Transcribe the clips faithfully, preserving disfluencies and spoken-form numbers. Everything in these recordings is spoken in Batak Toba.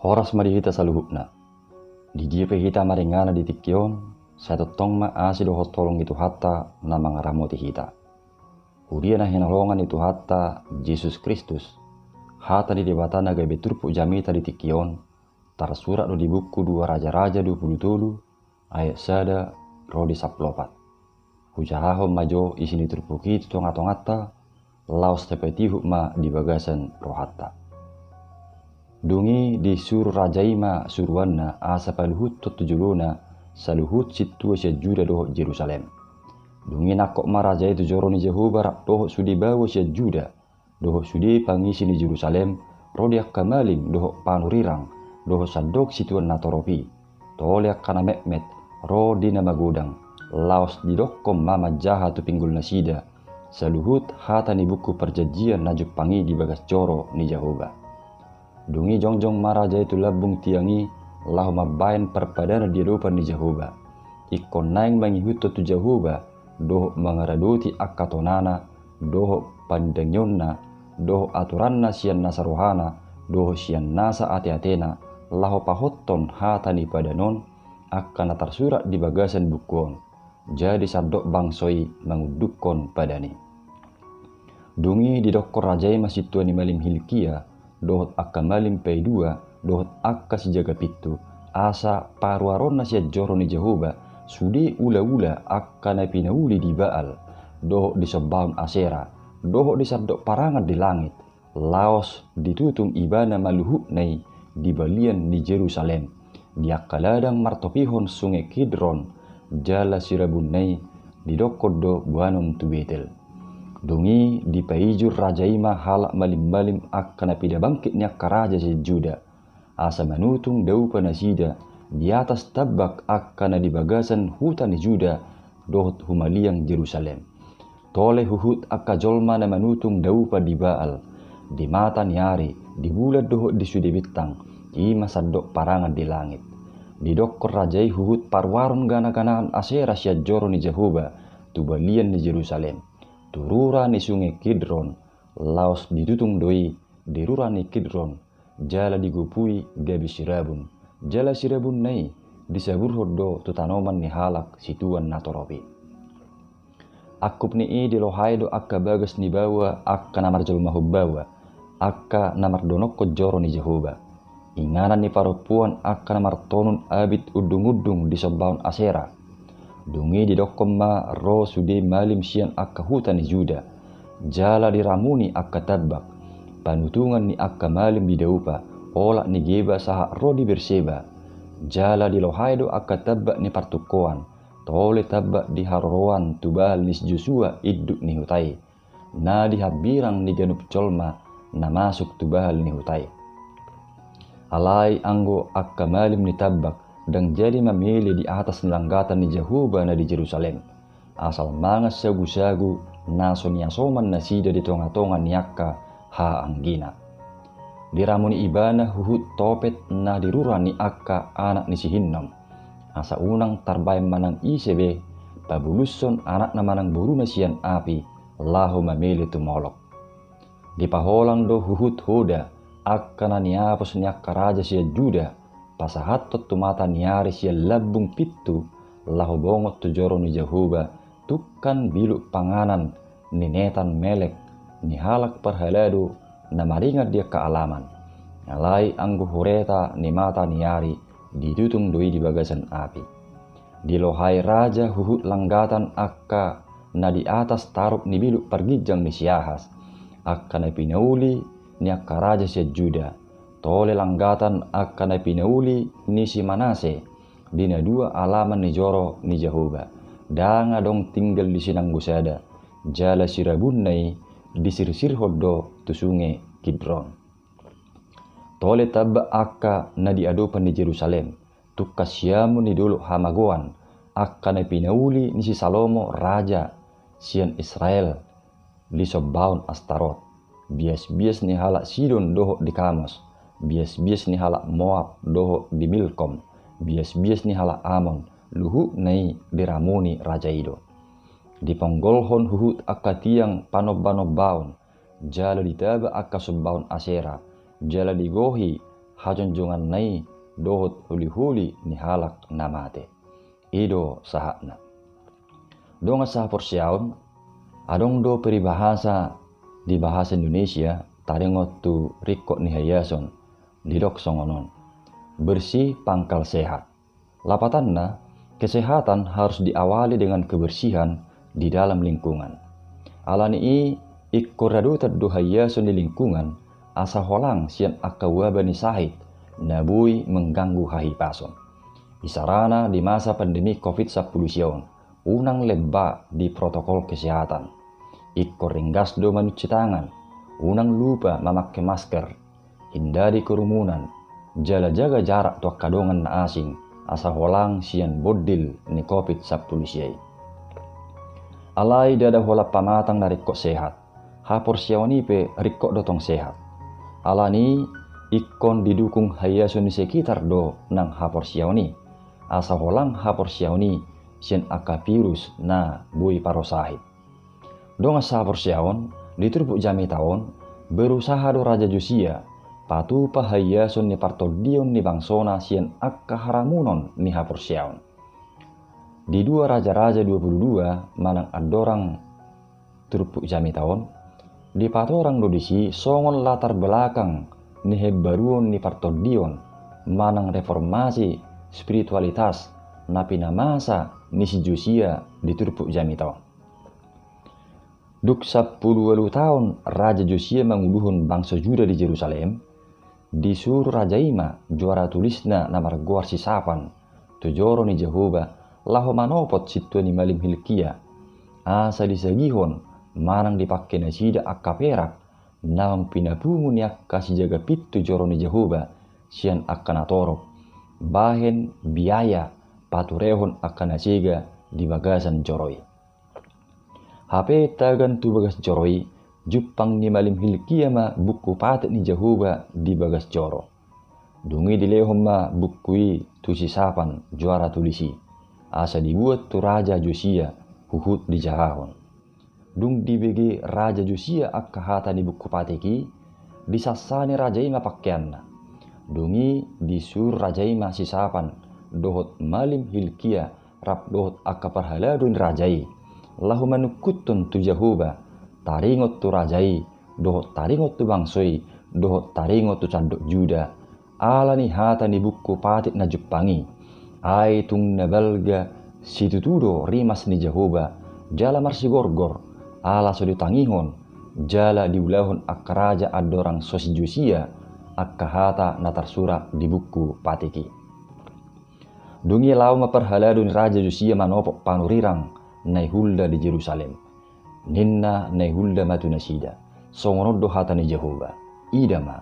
Horas ma di hita saluhutna. Di dia pe hita maringanan di tingki on, sai tongtong ma asi dohot holong ni Tuhanta na mangaramoti hita. Huria na hinaholongan ni Tuhanta Jesus Kristus, hata ni Debata na gabe turpuk jamita di tingki on, tarsurat do di buku dua Raja-raja dua pulu tolu, ayat sada ro di sampulu opat. Hujahahon ma jo isi ni turpuk i tu tonga-tonganta, laos tapatihut ma di bagasan rohanta. Dung i disuru raja i ma suruanna asa paluhuthon tu jolona saluhut sintua sian Juda dohot Jerusalem. Dung i nangkok ma raja i tu joro ni Jahowa rap dohot sude baoa sian Juda, dohot sude pangisi ni Jerusalem, ro di angka malim dohot panurirang, dohot sandok situan na torop i. Tole angka na metmet, ro di na magodang, laos didokkon ma manjaha tu pinggolnasida saluhut hata ni buku parjanjian na jumpang i di bagas joro ni Jahowa. Dung i jongjong ma raja i tu lambung tiang i, laho mambahen parpadanan di adopan ni Jahowa. Ingkon naeng mangihuthon tu Jahowa, dohot mangaradoti angka tonana, dohot pandangionna, dohot aturanna sian nasa rohana, dohot sian nasa ate-atena, laho pahothon hata ni padan on, angka na tarsurat di bagasan buku on. Jadi sandok bangso i mangundukhon padan i. Dung i didokkon raja i ma sintua ni malim Hilkia, dohot angka malim paidua, dohot angka sijaga pintu, asa paruaronna sian joro ni Jahowa, sude ula-ula angka na pinauli di Baal, dohot disombaon Asera, dohot disandok parangan di langit, laos ditutung ibana ma luhutna i di balian ni Jerusalem, di angka ladang martopihon sunge Kidron, jala sirabunna i didokkon do boanon tu Betel. Dung i dipaijur raja i ma halak malim-malim angka na pinabangkit ni angka raja sian Juda, asa manutung daupa nasida di atas tambak angka na di bagasan huta ni Juda dohot humaliang Jerusalem. Tole huhut angka jolma na manutung daupa di Baal, di mata ni ari, di bulan dohot di sude bintang, i ma sandok parangan di langit. Didokkon raja i huhut paruaron gana-ganaan Asera sian joro ni Jahowa tu balian ni Jerusalem, tu rura ni sunge Kidron, laos ditutung do i di rura ni Kidron, jala digopui gabe sirabun, jala sirabunna i disaburhon do tu tanoman ni halak situan na torop i. Angkup ni i dilohai do angka bagas ni baoa angka na marjolmahon baoa, angka na mardonokkon joro ni Jahowa. Inganan ni parompuan angka na martonun abit undung-undung disombaon Asera. Dung i didokkon ma ro sude malim sian angka huta ni Juda, jala diramuni angka tambak, panutungan ni angka malim di daupa, olat ni Geba sahat ro di Berseba. Jala dilohai do angka tambak ni partungkoan, tole tambak di haroroan tu bahal ni si Josua induk ni huta i, na di hambirang ni ganup jolma na masuk tu bahal ni huta i. Alai anggo angka malim ni tambak ndang jadi mamele di atas ni langgatan ni Jahowa na di Jerusalem, asal mangan sagu-sagu na so niasoman nasida di tonga-tonga ni angka hahaanggina. Diramuni ibana huhut Topet na di rura ni angka anak ni si Hinnom, asa unang tarbaen manang ise be pabulushon anakna manang boruna sian api, laho mamele tu Molok. Dipaholang do huhut Hoda angka na niapos ni angka raja sian Juda, pasahathon tu mata ni ari sian lambung pintu, laho bongot tu joro ni Jahowa, tungkan biluk panganan ni Netan Melek, ni halak parhalado na maringan di angka alaman. Alai anggo hureta ni mata ni ari ditutung do i di bagasan api. Dilohai raja huhut langgatan angka na di atas tarup ni biluk parginjang ni si Ahas, angka na pinauli ni angka raja sian Juda, tole langgatan angka na pinauli ni si Manase, di na dua alaman ni joro ni Jahowa, ndang adong tinggal disi nanggo sada, jala sirabunna i disirsirhon do tu sunge Kidron. Tole tambak angka na di adopan ni Jerusalem, tungkan siamun ni dolok hamagoan, angka na pinauli ni si Salomo raja sian Israel, disombaon Astarot, bias-bias ni halak Sidon dohot di Kamos, bias-bias ni halak Moab dohot di Milkom, bias-bias ni halak Amon, luhutna i diramuni raja i do. Diponggolhon huhut angka tiang panomba-nombaon, jala ditaba angka sombaon Asera, jala digohi hajonjonganna i dohot holi-holi ni halak na mate. I do sahatna. Dongan sahaporseaon, adong do peribahasa di bahasa Indonesia taringot tu ringkot ni haiason, didok songon on: bersih pangkal sehat. Lapatanna, kesehatan harus diawali dengan kebersihan di dalam lingkungan. Alani i, ingkon radotan do haiason ni lingkungan asa holang sian angka waba ni sahit na boi mengganggu hahipason. Isarana di masa pandemi covid sampulu sia on, unang lemba di protokol kesehatan. Ingkon ringgas do manunci tangan, unang lupa mamake masker, hindari kerumunan, jala jaga jarak tu angka dongan na asing, asa holang sian bondil ni covid sampulu sia i. Alai ndada holan pamatang na ringkot sehat, haporseaon i pe ringkot do tong sehat. Alani i, ingkon didukung haiason ni sekitar do nang haporseaon i, asa holang haporseaon i sian angka virus na boi parosahit. Dongan sahaporseaon, di turpuk jamita on, berusaha do Raja Josia patupa haiason ni partondion ni bangsona sian angka haramunon ni haporseaon. Di dua Raja-raja dua pulu dua manang andorang turpuk jamita on, dipatorang do disi songon latar belakang ni hembaruon ni partondion manang reformasi spiritualitas na pinamasa ni si Josia di turpuk jamita on. Dung sampulu ualu taon Raja Josia manguluhon bangso Juda di Jerusalem, disuru raja i ma juara tulisna na margoar si Safan tu joro ni Jahowa laho manopot sintua ni malim Hilkia, asa disagihon manang dipangke nasida angka perak naung pinapungu ni angka sijaga pintu joro ni Jahowa sian angka natorop, bahen biaya paturehon angka na sega di bagasan joro i. Hape tagan tu bagas joro i, jumpang ni malim Hilkia ma buku patik ni Jahowa di bagas joro. Dung i dilehon ma buku i tu si Safan juara tulis i, asa dibuat tu Raja Josia huhut dijahahon. Dung dibege Raja Josia angka hata ni buku patik i, disansani raja i ma pangkeanna. Dung i disuru raja i ma si Safan dohot malim Hilkia rap dohot angka parhalado ni raja i, laho manungkuthon tu Jahowa taringot tu raja i, dohot taringot tu bangso i, dohot taringot tu sandok Juda, ala ni hata ni buku patik na jumpang i. Ai tung na balga situtu do rimas ni Jahowa, jala marsigorgor, ala so ditangihon jala diulahon angka raja andorang so si Josia angka hata na tarsurat di buku patik i. Dung i laho ma parhalado ni Raja Josia manopot panurirang na i Hulda di Jerusalem. Ninna na i Hulda ma tu nasida: Songon on do hata ni Jahowa: Ida ma,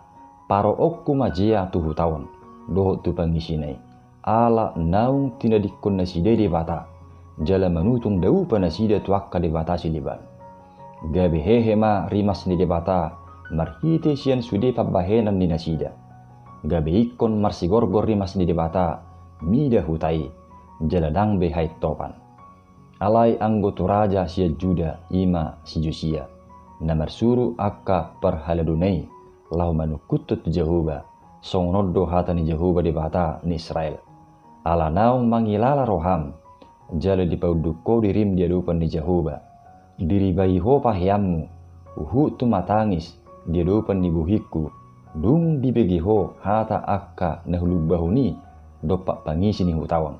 paroonku ma jea tu huta on dohot tu pangisina i, ala naung tinadingkon nasida i Debata, jala manutung daupa nasida tu angka debata sileban. Gabe hehe ma rimas ni Debata marhite sian sude pambahenan ni nasida. Gabe ingkon marsigorgor rimas ni Debata mida huta i, jala ndang be haintopan. Alai anggo tu raja sian Juda, i ma si Josia, na marsuru angka parhaladona i laho manungkuthon tu Jahowa: Songon on do hata ni Jahowa Debata ni Israel: Ala naung mangilala roham, jala dipaunduk ho dirim di adopan ni Jahowa, diribai ho paheanmu, huhut tu matangis di adopan ni bohingku, dung dibege ho hata angka na hulumbahon i dompak pangisi ni huta on.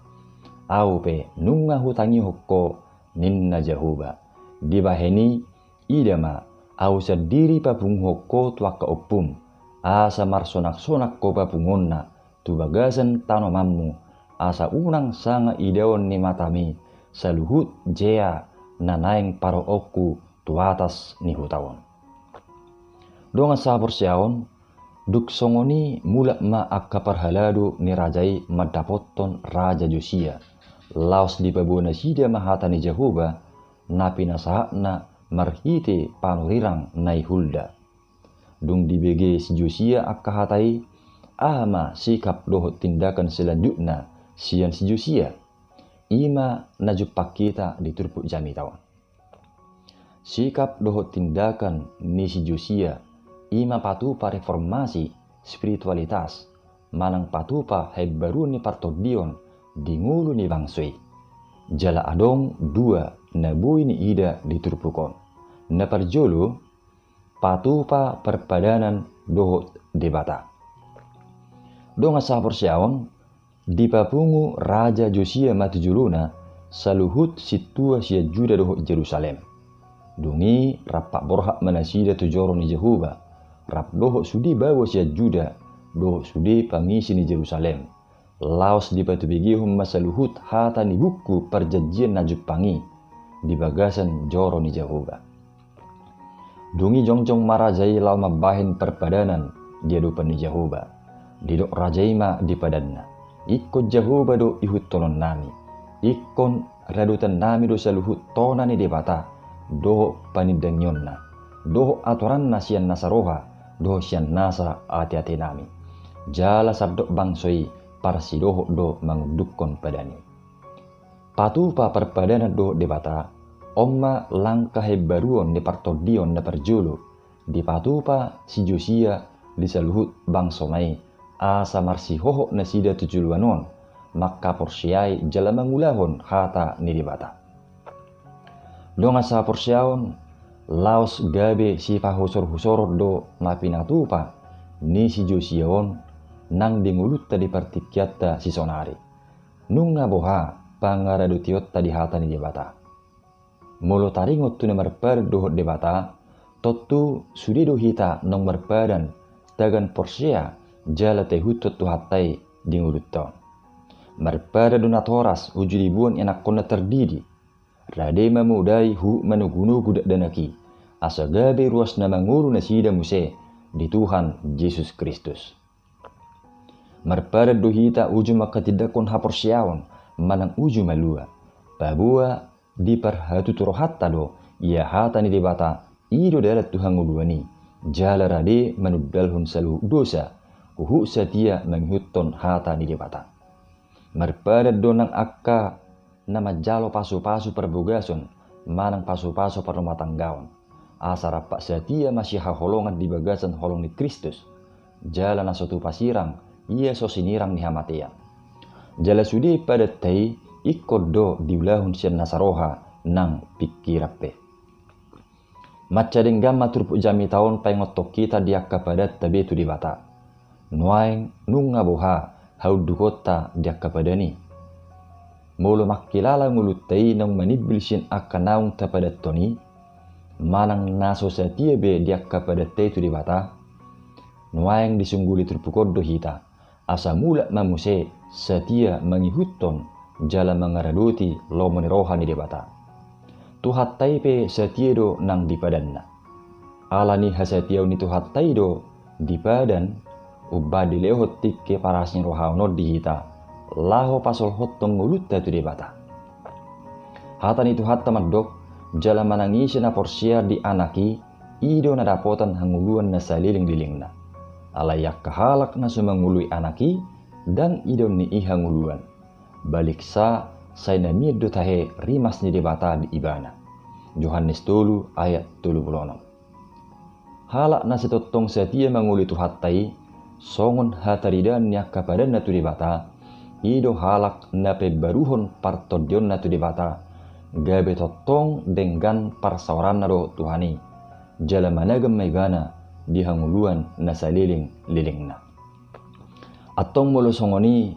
Ahu pe nunga hutangihon ho, ninna Jahowa. Dibahen i, ida ma, ahu sandiri papunguhon ho tu angka ompum, asa marsonak-sonak ho papunguonna tu bagasan tanomanmu, asa unang sanga idaon ni matami saluhut jea na naeng paroonku tu atas ni huta on. Dongan sahaporseaon, dung songon i mulak ma angka parhalado ni raja i mandapothon Raja Josia, laos dipaboa nasida ma hata ni Jahowa na pinasahatna marhite panurirang na i Hulda. Dung dibege si Josia angka hata i, aha ma sikap dohot tindakan selanjutna sian si Josia? I ma na jumpang hita di turpuk jamita on. Sikap dohot tindakan ni si Josia, i ma patupa reformasi spiritualitas, manang patupa haimbaruon ni partondion di ngolu ni bangso i. Jala adong dua na boi niida di turpuk on. Na parjolo, patupa parpadanan dohot Debata. Dongan sahaporseaon, dipapungu Raja Josia ma tu jolona saluhut sintua sian Juda dohot Jerusalem. Dung i rap borhat ma nasida tu joro ni Jahowa, rap dohot sude baoa sian Juda dohot sude pangisi ni Jerusalem, laos dipatubegehon ma saluhut hata ni buku parjanjian na jumpang i di bagasan joro ni Jahowa. Dung i jongjong ma raja i laho mambahen parpadanan di adopan ni Jahowa. Didok raja i ma di padanna: Ingkon Jahowa do ihuthonon nami. Ingkon radotan nami do saluhut tona ni Debata dohot panindangionna, dohot atoranna sian nasa roha dohot sian nasa ateate nami. Jala sandok bangso i parsidohot do mangundukhon padan i. Patupa parpadanan dohot Debata, on ma langka haimbaruon ni partondion na parjolo dipatupa si Josia di saluhut bangsona i, asa marsihohot nasida tu joloan on mangkaporseai jala mangulahon hata ni Debata. Dongan sahaporseaon, laos gabe sipahusorhusoron do na pinatupa ni si Josia on nang di ngolunta di partingkianta sisonari. Nunga boha pangaradotionta di hata ni Debata. Molo taringot tu na marpadan dohot Debata, tontu sude do hita naung marpadan tagan porsea jala taihuthon Tuhanta i di ngolunta on. Marpadan do natoras uju diboan ianakkonna tardidi, rade mamodai huhut manogunogu dakdanak i, asa gabe ruas na mangolu nasida muse di Tuhan Jesus Kristus. Marpadan do hita uju manghatindanghon haporseaon manang uju malua. Paboa diparhatutu rohanta do ia hata ni Debata, i do dalan tu hangoluan i, jala rade manundalhon saluhut dosa, huhut satia mangihuthon hata ni Debata. Marpadan do nang angka na manjalo pasupasu parbogason manang pasupasu parrumatanggaon, asa rap satia masihaholongan di bagasan holong ni Kristus, jala na so tupa sirang ia so sinirang ni hamatean. Jala sude padanta i ingkon do diulahon sian nasa roha nang pingkiran pe. Mansai denggan ma turpuk jamita on paingothon hita di angka padanta be tu Debata. Nuaeng nunga boha haundukonta di angka padan i. Molo mangkilala ngolunta i naung manimbil sian angka naung tapadanhon i, manang na so satia be di angka padanta i tu Debata, nuaeng disungguli turpuk on do hita, asa mulak ma muse satia mangihuthon jala mangaradoti lomo ni roha ni Debata. Tuhanta i pe satia do nang di padanna. Ala ni hasatiaon ni Tuhanta i do di padan, umbahen dilehon tingki parasinirohaon on di hita, laho pasolhothon ngolunta tu Debata. Hata ni Tuhanta mandok, jala manang ise na porsea di Anak i, i do na dapotan hangoluan na salelenglelengna. Alai angka halak na so mangoloi Anak i, ndang idaon ni i hangoluan. Baliksa, sai na mian do tahe rimas ni Debata di ibana. Johannes tolu ayat tolu pulu onom. Halak na sitongtong satia mangoloi Tuhanta i, songon hataridaan ni angka padanna tu Debata, i do halak na paimbaruhon partondionna tu Debata, gabe tongtong denggan parsaoranna dohot Tuhan i, jala managam ma ibana di hangoluan na salelenglelengna. Antong molo songon i,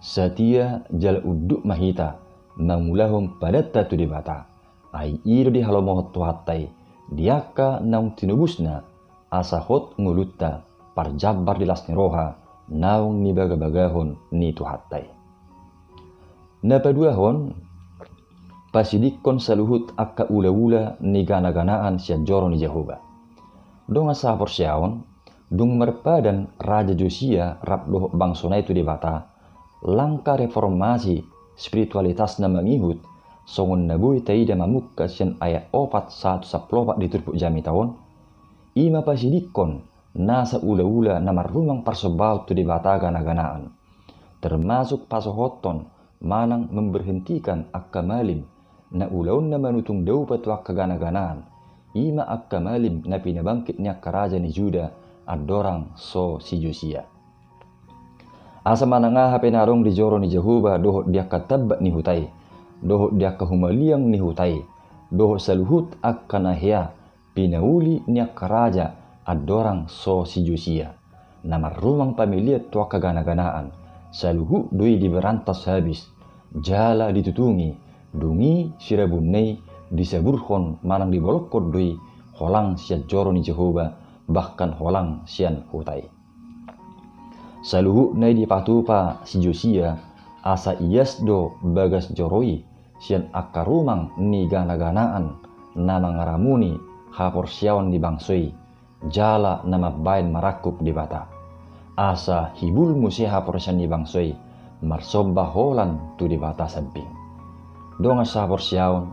satia jala unduk ma hita mangulahon padanta tu Debata. Ai i do dihalomohon Tuhanta i di angka naung tinobusna, asa hot ngolunta parjambar di las ni roha naung nibagabagahon ni Tuhanta i. Na paduahon, pasidingkon saluhut angka ulaula ni ganaganaan sian joro ni Jahowa. Dongan sahaporseaon, dung marpadan Raja Josia rap dohot bangsona i tu Debata, langka reformasi spiritualitas na mangihut, songon na boi taida mamungka sian ayat opat sahat tu sampulu opat di turpuk jamita on, i ma pasidingkon nasa ulaula na marrumang parsombaon tu debata ganaganaan, termasuk pasohothon manang memberhentikan angka malim na ulaonna manutung daupa tu angka ganaganaan, i ma angka malim na pinabangkit ni angka raja ni Juda andorang so si Josia. Asa manang aha pe na adong di joro ni Jahowa dohot di angka tambak ni huta i, dohot di angka humaliang ni huta i, dohot saluhut angka na hea pinauli ni angka raja andorang so si Josia, na marrumang pamilian tu angka gana-ganaan, saluhut do i diberantas habis, jala ditutungi, dung i sirabunna i disaburhon manang dibolongkon do i holang sian joro ni Jahowa, bahkan holang sian huta i. Saluhutna i dipatupa si Josia, asa ias do bagas joro i sian angka rumang ni gana-ganaan na mangaramuni haporseaon ni bangso i, jala na mambaen marangkup Debata. Asa hibul muse haporseaon ni bangso i marsomba holan tu Debata sambing. Dongan sahaporseaon,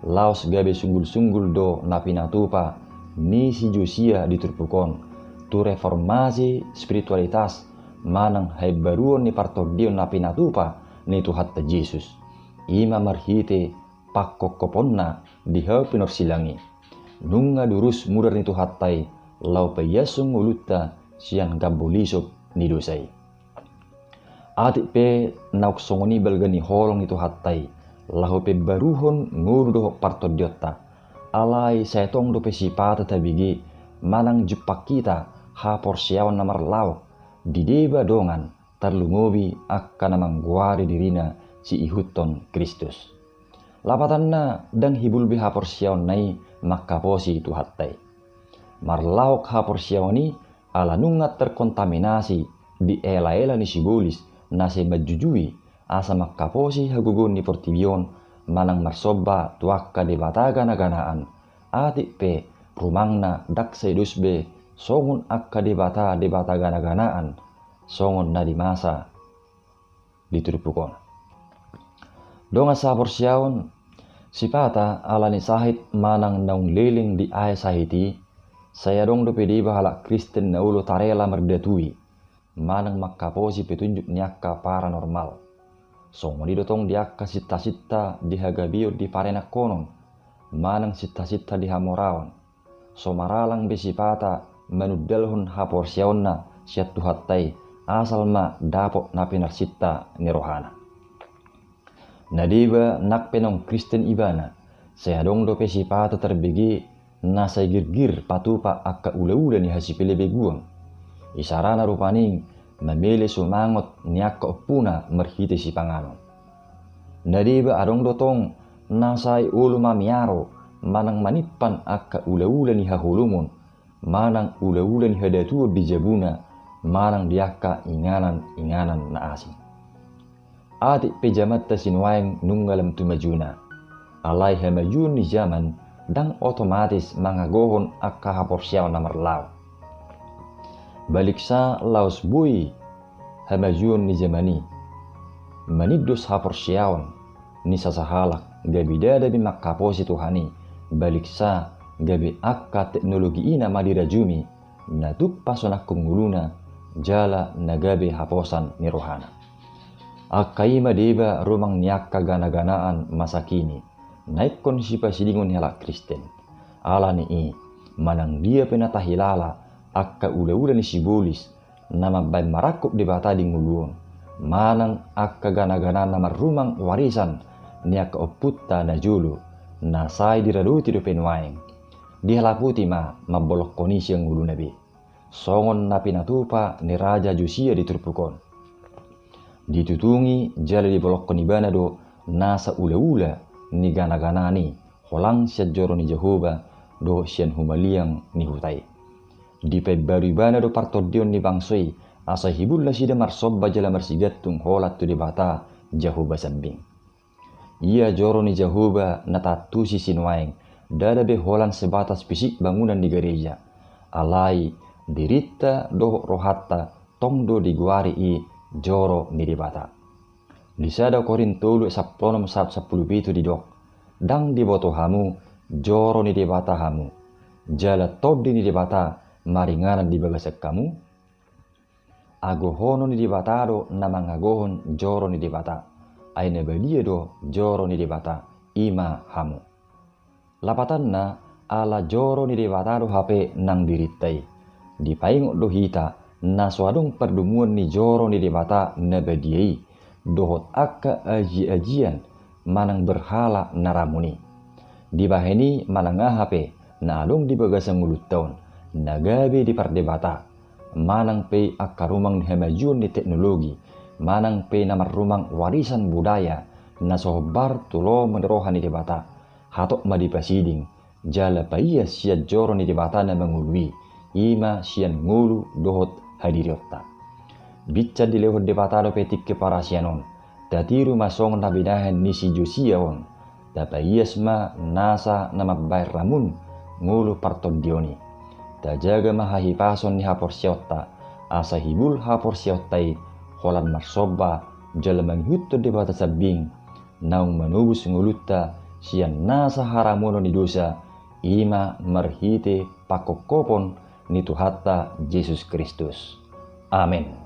laos gabe sunggul-sunggul do na pinatupa ni si Josia di turpuk on tu reformasi spiritualitas manang haimbaruon ni partondion na pinatupa ni Tuhanta Jesus. I ma marhite pangkophoponna di hau pinorsilang i. Nunga durus mudar ni Tuhanta i laho paiashon ngolunta sian gambo lisop ni dosa i. Atik pe naung songon i balga ni holong ni Tuhanta i laho pembaruhon ngolu dohot partondionta, alai sai tong dope sipata tabege manang jumpang hita haporseaon na marlaok di deba dongan, tarlumobi angka na manggoari dirina siihuthon Kristus. Lapatanna, ndang hibul be haporseaonna i mangkaposi Tuhanta i. Marlaok haporseaon i ala nunga terkontaminasi di ela-ela ni sibolis na sai manjujui asa mangkaposi hagogoon ni portibi on manang marsomba tu angka debata gana-ganaan, atik pe rumangna ndang sai dos be songon angka debata-debata gana-ganaan songon na di masa di turpuk on. Dongan sahaporseaon, sipata ala ni sahit manang naung leleng diae sahit i, sai adong dope deba halak Kristen na olo tarela mardatui manang mangkaposi petunjuk ni angka paranormal. Songon i do tong di angka sinta-sinta di hagabeon di parenangkonon manang sinta-sinta di hamoraon. So maralang be sipata manundalhon haporseaonna sian Tuhanta i, asal ma dapot na pinarsinta ni rohana. Na deba nang pe naung Kristen ibana, sai adong dope sipata tarbege na sai girgir patupa angka ula-ula ni hasipelebeguon. Isarana rupani mamele sumangot ni angka ompuna marhite sipanganon. Na deba adong do tong na sai olo mamiaro manang manimpan angka ula-ula ni haholomon manang ula-ula ni hadatuon di jabuna manang di angka inganan-inganan na asing. Atik pe jamanta sinuaeng nunga lam tu majuna, alai hamajuon ni jaman ndang otomatis mangagohon angka haporseaon na marlaok. Baliksa laos boi hamajuon ni jaman i manindos haporseaon ni sasahalak, gabe ndada be mangkaposi Tuhan i, baliksa gabe angka teknologi i na madirajumi na tuk pasonangkon ngoluna jala na gabe haposan ni rohana. Angka i ma deba rumang ni angka gana-ganaan masa kini na ingkon sipasidingon ni halak Kristen. Ala ni i, manang dia pe na tahilala angka ula-ula ni sibolis na mambaen marangkup Debata di ngolu on, manang angka gana-gana na marrumang warisan ni angka ompunta na jolo, na sai diradoti dope nuaeng. Dihalaputi ma mambolongkon i sian ngoluna be, songon na pinatupa ni Raja Josia di turpuk on. Ditutungi jala dibolongkon ibana do nasa ula-ula ni gana-ganaan i holang sian joro ni Jahowa dohot sian humaliang ni huta i. Dipaimbaru ibana do partondion ni bangso i, asa hibul nasida marsomba jala marsigantung holan tu Debata Jahowa sambing. Ia joro ni Jahowa na taantusi sinuaeng, ndada be holan sebatas fisik bangunan ni gareja, alai dirinta dohot rohanta tong do digoari i joro ni Debata. Di sada Korint tolu ayat sampulu onom sahat sampulu pitu didok, ndang diboto hamu joro ni Debata hamu, jala Tondi ni Debata maringanan di bagasan hamu? Agohonon ni Debata do na mangagohon joro ni Debata, ai na badia do joro ni Debata, i ma hamu. Lapatanna, ala joro ni Debata do hape nang dirinta i. Dipaingot do hita na so adong pardomuan ni joro ni Debata na badia i dohot angka aji-ajian manang berhala na ramun i. Dibahen i manang aha pe na adong di bagasan ngolunta on na gabe dipardebata, manang pe angka rumang ni hamajuon ni teknologi, manang pe na marrumang warisan budaya na so hombar tu lomo ni roha ni Debata, hatop ma dipasiding jala paias sian joro ni Debata na mangolu i, i ma sian ngolu dohot hadirionta. Binsan dilehon Debata dope tingki parasian on, tatiru ma songon na binahen ni si Josia on, tapaias ma nasa na mambahen ramun ngolu partondion i. Tajaga ma hahipason ni haporseaonta, asa hibul haporseaonta i holan marsomba jala mangihuthon Debata sambing, naung manobus ngolunta sian nasa haramunon ni dosa, i ma marhite pangkophopon ni Tuhanta Jesus Kristus. Amen.